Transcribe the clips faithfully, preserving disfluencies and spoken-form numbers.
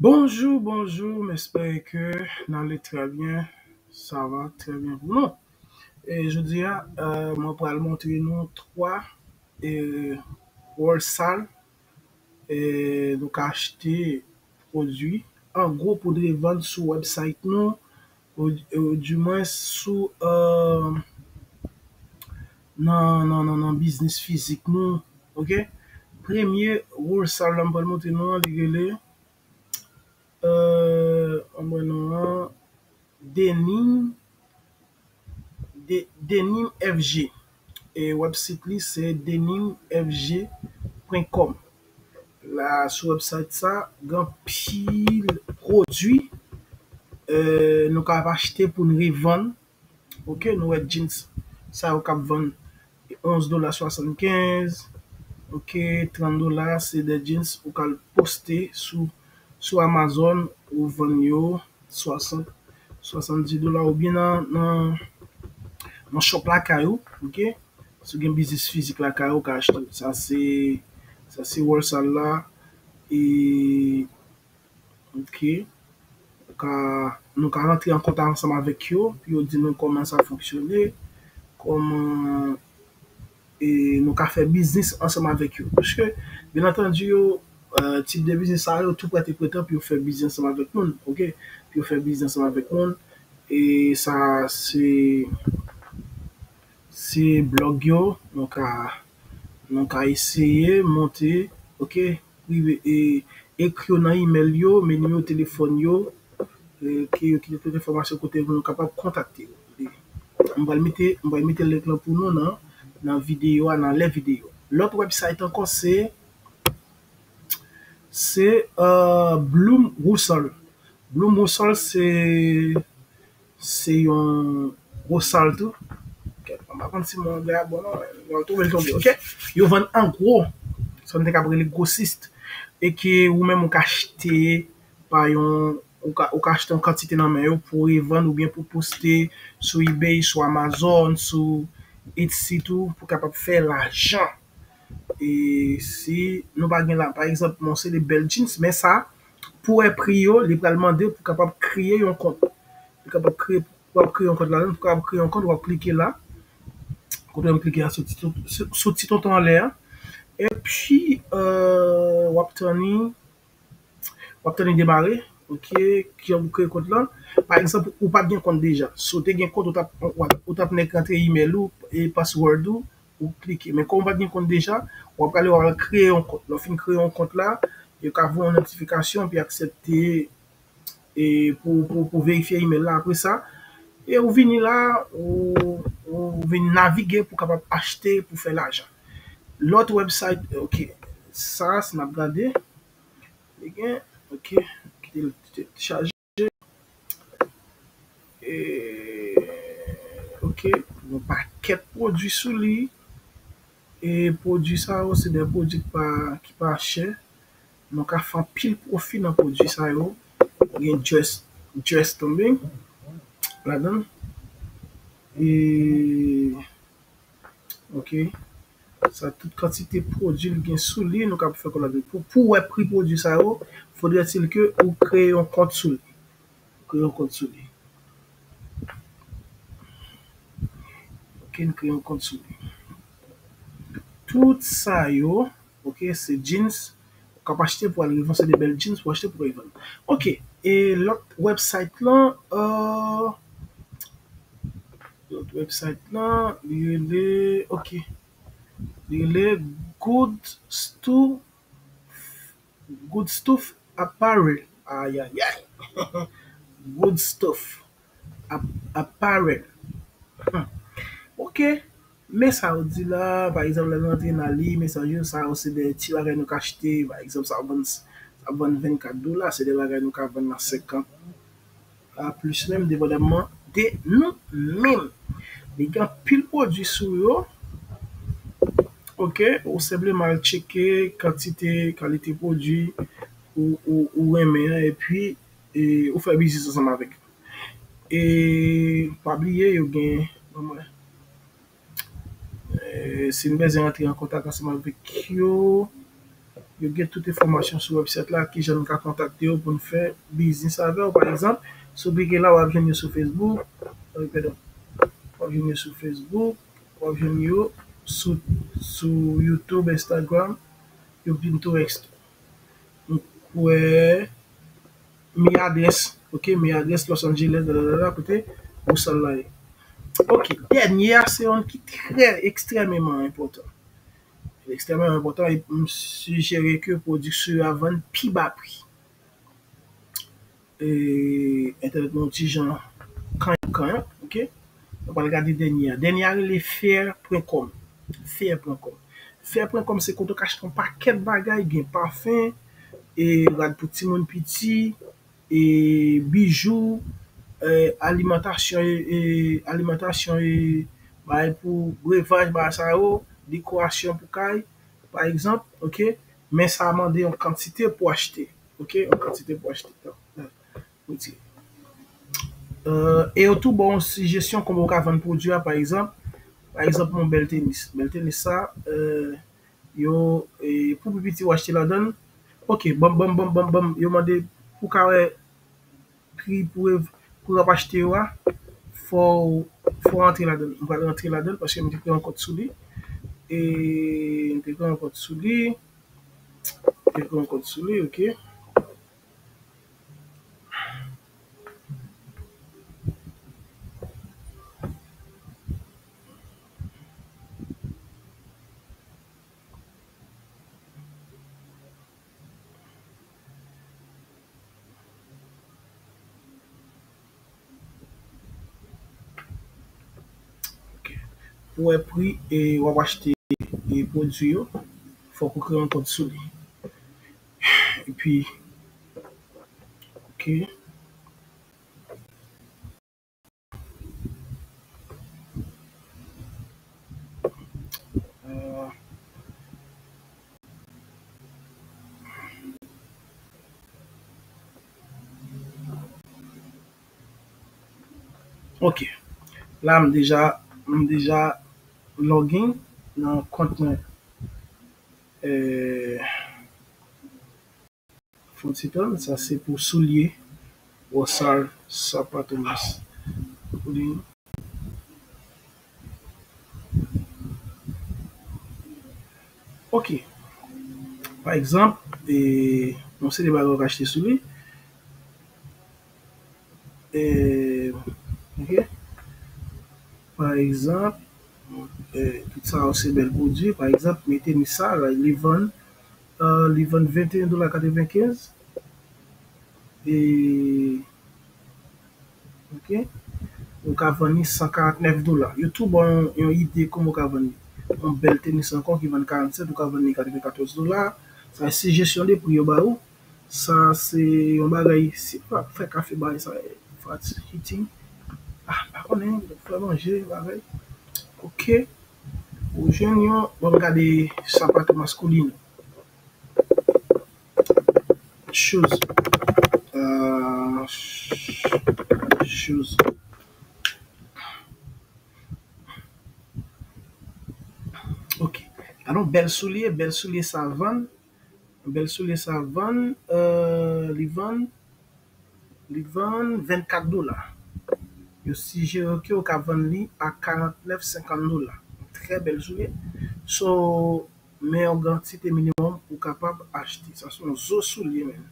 Bonjou, bonjou, m espere ke n ale trè byen. Sa va trè byen pou nou. E jodi a, euh, mwen pral montre nou twa e, wholesale, e, nou ka achte pwodui an gwo pou n revann sou website nou, ou, ou dimwen sou, euh, nan, nan, nan, nan biznis fizik nou, ok? Premye wholesale la m pral montre nou an, li rele, euh, anmwè non an, Denim, De-, Denim F G. E website li se denim F G pwen kòm. La, sou website sa, gen anpil pwodui, euh, nou ka ap achte pou n revann. Ok, nou wè jeans sa yo k ap vann onz dola swasannkenz. Ok, trant dola, se de jeans ou ka al poste sou, sou Amazon, ou vann yo swasant, swasanndis dola, oubyen nan, nan, nan shop lakay ou, ok? Si w gen biznis fizik lakay ou, ou ka achte. Sa se, sa se wholesale la. E, ok. Ou ka, nou ka rantre an kontak ansanm avèk yo, pou yo di nou kòman sa fonksyone, kòman, e, nou ka fè biznis ansanm avèk yo. Paske, byen antandi, yo, euh, tip de biznis sa yo, tou prèt e pretan pou yo fè biznis ansanm avèk moun, ok? Pou yo fè biznis ansanm avèk moun. E sa, se, se blòg yo, nou ka, nou ka eseye monte, ok? Prive, e, ekri yo nan email yo, men nimewo telefòn yo, e, ke yo kite tout enfòmasyon kote pou nou kapab kontakte yo. M pral mete, m pral mete link lan pou nou nan, nan videyo a, nan lè videyo. Lòt website ankò se, se, euh, Bloom Wholesale. Bloom Wholesale se, se yon wholesale tou. Ok, m pa konn si mo anglè a bon non, men w ap twouve l tonbe, ok? Yo vann an gwo, sa nou te ka rele grosis, e ke ou menm ou ka achte pa yon, ou ka, ou ka achte yon kantite nan men yo pou revann oubyen pou poste sou eBay, sou Amazon, sou Etsy tou, pou kapab fè lajan. E si nou pa gen la, pa egzanp, mwen se de bèl jeans, men sa, pou wè pri yo, li pral mande pou kapab kreye yon kont. Li kapab kreye, pou kapab kreye yon kont la, pou kapab kreye yon kont, w ap klike la. Kote m klike a, sou ti, sou, sou ti tonton anlè a. Epi, euh, w ap tann li, w ap tann li demare. Ok, kijan pou kreye kont lan? Pa egzanp, ou pa t gen kont deja. Si w te gen kont, ou t ap, ou t ap, ou t ap nèk rantre email ou e password ou, ou klike. Men kòm ou pa t gen kont deja, w ap prale, w ap al kreye yon kont. Lè w fin kreye yon kont la, yo ka voye yon notifikasyon, epi aksepte, e pou, pou, pou verifye email la. Apre sa, e ou vini la, ou, ou vin navige pou kapab achte, pou fè lajan. Lòt website, ok, sa, si n ap gade, li gen, ok, kite l chaje. E, ok, yon pakèt pwodui sou li. E pwodui sa yo, se de pwodui ki pa, ki pa chè. Nou ka fè anpil pwofi nan pwodui sa yo. Gen dress, dress tonbe ladan. E, ok. Sa tout kantite pwodui l gen sou li, nou ka fè kòmante. Pou, pou wè pri pwodui sa yo, fodretil ke ou kreye yon kont sou li. Kreye yon kont sou li. Ok, n kreye yon kont sou li. Tout sa yo, ok, se jeans. Ou ka achte pou al revann, se de bèl jeans pou achte pou revann. Ok, e lòt website lan, euh, lòt website lan, li rele, ok. Li rele Good Stuff, Good Stuff Apparel. Ayayay. Good Stuff Ap-, Apparel. Hmm. Ok. Men sa yo di la, pa egzanp, lè nou antre nan li, mesaj yo, sa yo se de ti bagay nou ka achte. Pa egzanp, sa ap vann, sa ap vann vennkat dola, se de bagay nou ka vann nan senkant a plis menm, depandamman de nou menm. Li gen anpil pwodui sou yo. Ok, ou senpleman al tcheke kantite, kalite pwodui ou, ou, ou renmen an, epi, e, ou fè biznis ansanm avèk yo. E pa bliye, yo gen, ban mwen, e, si n bezwen rantre an kontak ansanm avèk yo, yo gen tout enfòmasyon sou website la, kijan n ka kontakte yo pou n fè biznis avè w. Pa egzanp, si w klike la, w ap jwenn yo sou Facebook, euh, pardon, w ap jwenn yo sou Facebook, w ap jwenn yo sou, sou YouTube, Instagram, yo vin tou ekstra. Ou wè, mi adrès, ok, mi adrès Los Angeles, dadadada, kote bousòl la ye. Ok, dènye a, se yon ki trè ekstrèmeman enpòtan. Ekstrèmeman enpòtan, e m sijere ke pwodiksyon yo a vann pi ba pri. E, entènèt mwen yon ti jan kanyon, kanyon, ok? Nou pral gade dènye a. Dènye a rele fair pwen kòm. Fair pwen kòm. Fair pwen kòm se kote w ka achte yon pakèt bagay, gen pafen, e rad pou timoun piti, e bijou, e alimantasyon, e, e alimantasyon, e bagay pou brevaj, bagay sa yo, dekorasyon pou kay, pa egzanp, ok? Men sa mande yon kantite pou achte, ok? Yon kantite pou achte. Retire. Euh, e yo tou ba w yon sijesyon kòman w ka vann pwodui a, pa egzanp, pa egzanp, yon bèl tenis. Bèl tenis sa, euh, yo, e pou pi piti w achte ladan l. Ok, banm, banm, banm, banm, banm, yo mande pou w ka wè pri pou, pou w ap achte yo a, fò w, fò w rantre ladan l. M pral rantre ladan l paske m te kreye yon kont sou li. E m te kreye yon kont sou li. M te kreye yon kont sou li, ok. Ok. Pou wè pri e w ap achte e pwodui yo, fòk ou kreye yon kont sou li. Epi, ok. Euh, ok. La, m deja, m deja login nan kont mwen. Euh, Fon ti tan, sa se pou soulye Rosar Sapatomas. Pou li. Ok. Pa egzanp, e, yon seri de bagay w ka achte sou li. E, ok. Pa egzanp, e, tout sa yo se bèl pwodui. Pa egzanp, mete ni sa, li vann, e, li vann venteyen dola katrevenkenz. E, ok. Ou ka vann li san karantnèf dola. Yo tou ba w yon, yon ide kòman ou ka vann li. Yon bèl tenis ankò ki vann karannsèt, ou ka vann li katrevenkatòz dola. Sa se sijesyon de pri yo ba ou. Sa se yon bagay, si w ap fè kafe, bagay sa, fat eating. Ah, m pa konnen, fè manje, bagay. Ok. Ou jwenn yon, bon, gade sapato masculino. Shoes. Euh, shoes. Ok. Alò, bèl soulye, bèl soulye sa vann. Bèl soulye sa vann, euh, li vann, li vann vennkat dola. Yo sijere ke w ka vann li a karantnèf senkant dola. Trè bèl soulye. So, men yon kantite minimòm ou kapab achte. Sa se yon zo soulye, menm.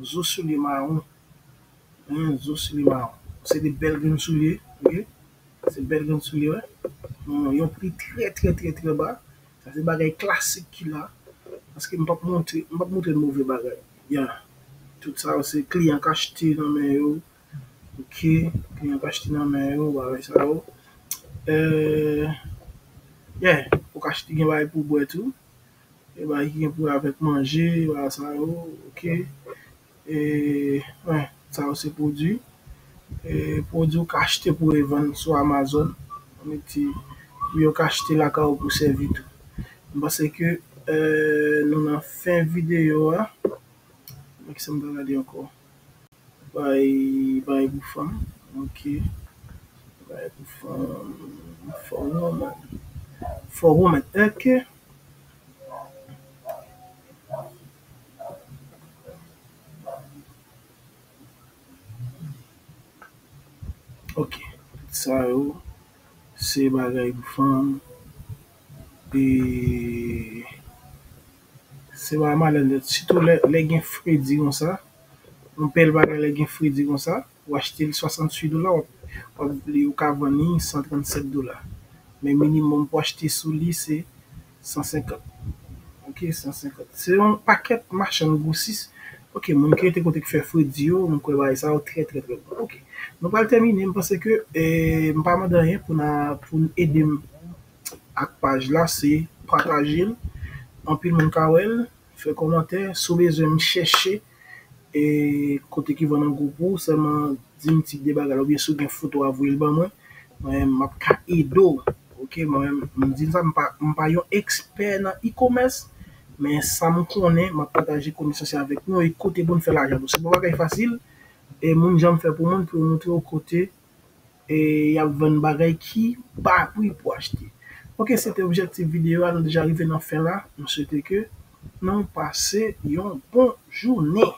Zo soulye mawon. Yon zo soulye mawon. Se de bèl grenn soulye, ok? Se bèl grenn soulye, wi. Yon, yon pri trè, trè, trè, trè ba. Sa se bagay klasik ki la. Paske m p ap montre, m p ap montre move bagay. Ya. Tout sa yo se kliyan k achte nan men yo. Ok. Kliyan k achte nan men yo, bagay sa yo. Euh, yeah. Ou ka achte, gen bagay pou bwè tou. E bagay ki gen pou wè avèk manje, bagay sa yo, ok. E, wen, sa yo se pwodui. E, pwodui ou ka achte pou revann sou Amazon. Mete, yo ka achte lakay ou pou sèvi tou. M panse ke, euh, nou nan fen videyo a. Men kisa m ta gade ankò? Bay, bay pou fanm. Ok. Bay pou fanm. For woman. For woman. Ok. Ok, tout sa yo se bagay pou fanm. E se pa malè nèt, sitou lè, lè gen fredi konsa. Yon pèl bagay lè gen fredi konsa, ou achte l swasanntuit dola, w ap, w ap li, ou ka vann li san trannsèt dola. Men minimòm pou achte sou li se san senkant. Ok, san senkant. Se yon pakèt machann gwosis. Ok, moun ki rete kote ki fè fredi yo, m kwè bagay sa yo trè, trè, trè bon. Ok, nou pral tèmine. M panse ke eh, m pa mande anyen pou n a, pou n ede m ak paj la, se pataje l. Anpil moun ka wè l, fè kòmantè. Si w bezwen m chèche e kote ki vann an gwoup ou, sèlman di m tip de bagay la, oubyen si w gen foto a voye l ban mwen, mwen menm m ap ka ede w. Ok, mwen menm m di sa, m pa, m pa yon ekspè nan e-commerce, men sa m konnen, m ap pataje konesans yo avèk nou e kote pou n fè lajan tou. Se pa bagay fasil, e moun janm fè pou moun pou yo montre w kote e y ap vann bagay ki ba pri pou achte. Ok, se te objektif videyo a, nou deja rive nan fen la. M swete ke nou pase yon bon jounen.